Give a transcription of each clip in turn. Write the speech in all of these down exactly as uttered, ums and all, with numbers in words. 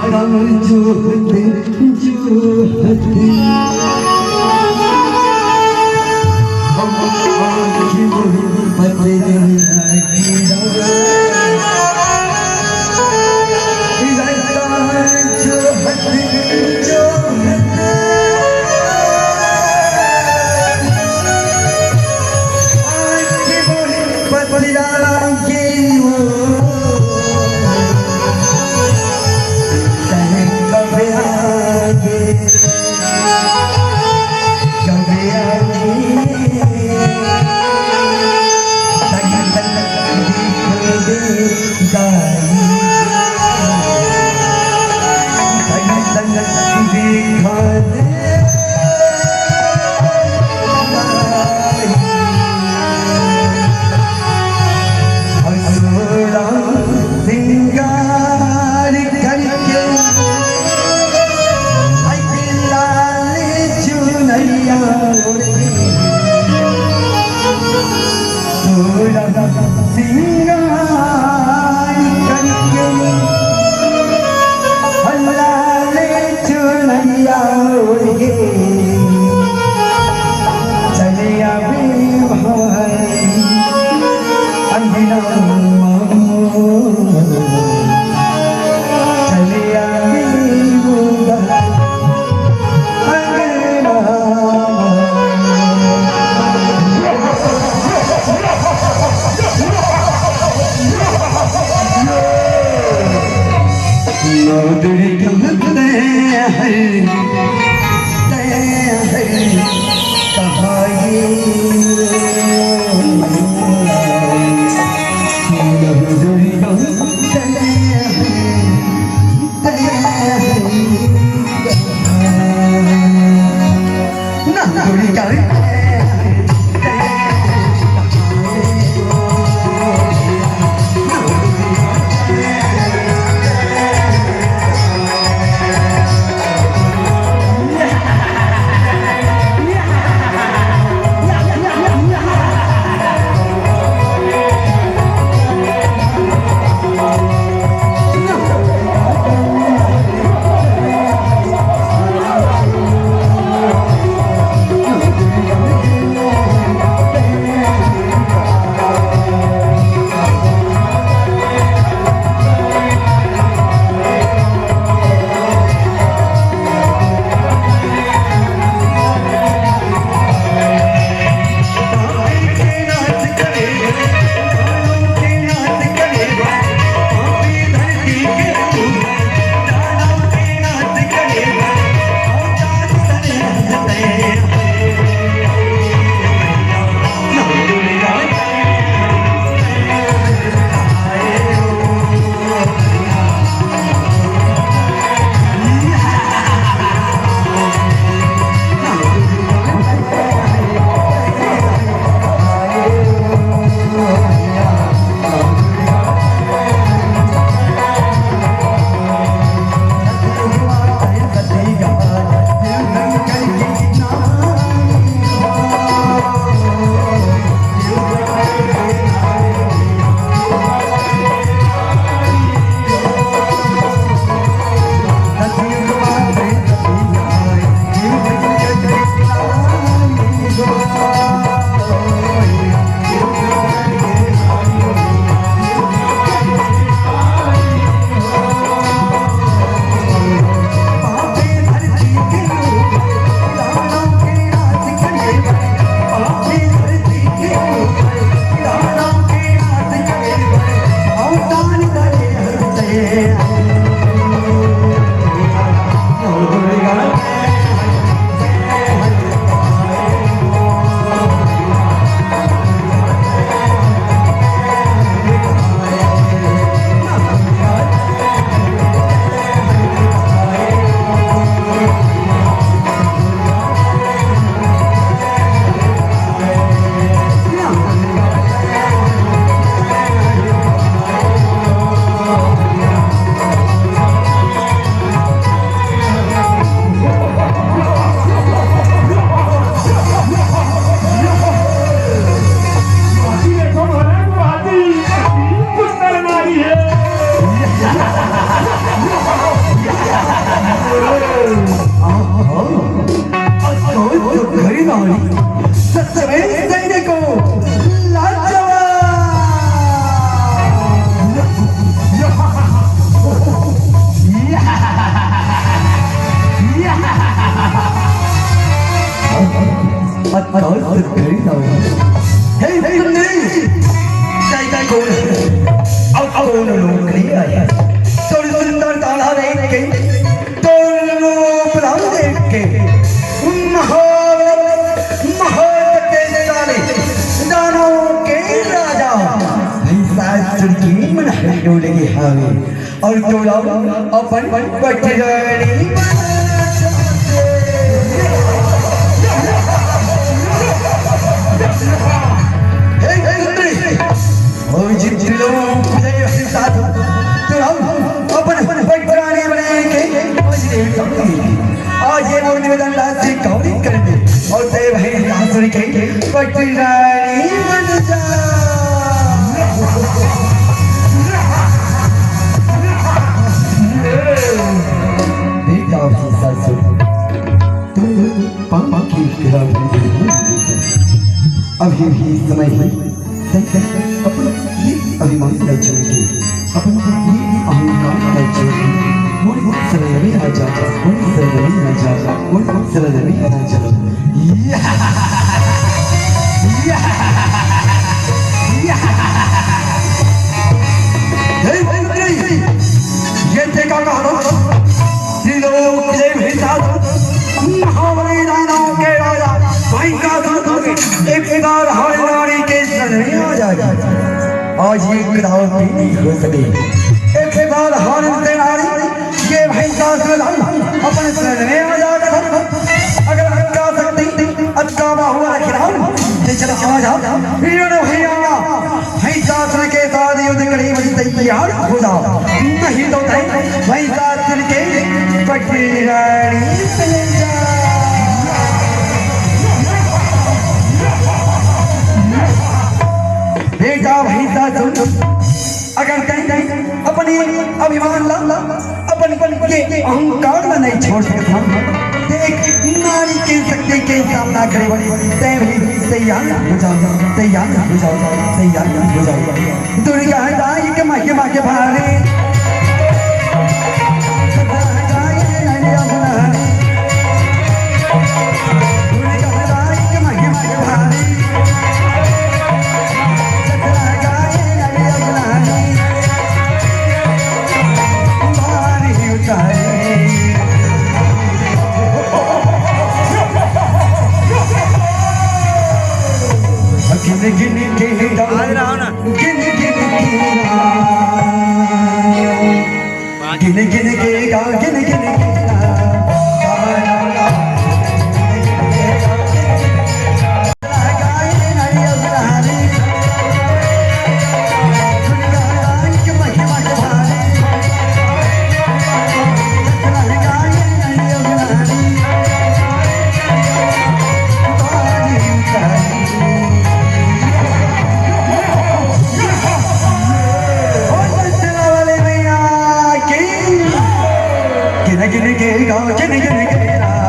जोहत, जोहत। हम आँखी मोही पतझड़ की रात। जोहत, जोहत। आँखी मोही पतझड़ की वो। सिंगार करके, आई लाल चुनरिया ओढ़े। तोरा सिंगार करके, आई लाल चुनरिया ओढ़े। चले आवे भाई अंगना। हे, हे, सुंदरी, काय, काय, कोन हे? अउ कोन लोग ले आए? तोर सुंदर ताला देख के, तोर रूप रंग देख के, महाबली, महाबली के राजा, दानव के राजा, भैंसासुर के मन हर डोले के हावे। अउ तोला अपन पटरानी बनाना चाहथे। हे, हे सुंदरी, अउ जिन लोग के साथ तोला अपन पटरानी बनाए के आज ये मोर निवेदन ला स्वीकार कर दे अउ तैं भैंसासुर के पटरानी बन जा। बेटा भैंसासुर, तू पाप के खिलाफ अभी भी समय है। तैं, तैं अपन ये अभिमान ला छोड़ के, अपन ये अहंकार ला छोड़ के, मोर शरण में आ जा, मोर शरण में आ जा, मोर शरण में आ जा। या! या! या! हे, हे, हे, ये देखा कहा, त्रिलोक के भीतर महाबली दानव के राजा भयंकर एक बार हर नारी के शरण में आ जाएगा। आज ये कदापि नहीं हो सके। एक बार हर से नारी के भयंकर से अपन शरण में आ जाएगा। अगर अटका सकती, अटका हुआ रख रहा हूँ, तो चला आ जा, रण भैया। भैंसासुर के साथ युद्ध करे बड़ी तैयार हो जाओ, नहीं तो तैं भैंसासुर के पटरानी बन जा। बेटा भैंसासुर, अगर तैं अपने अभिमान ला, अपन, अपन के अहंकार ला नहीं छोड़ सकत हन। देख, नारी के शक्ति के सामना करे बर तैं भी तैयार हो जा, तैयार हो जा, तैयार हो जा। दुर्गा दाई के महिमा के भारे। गिन गिन के गाँव, गिन गिन के राम। गिन गिन के गाँव, गिन गिन के राम।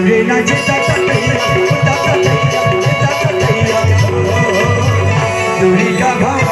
रे नाचे ताता तैया, ताता तैया, ताता तैया, ओ, दुर्गा भवानी।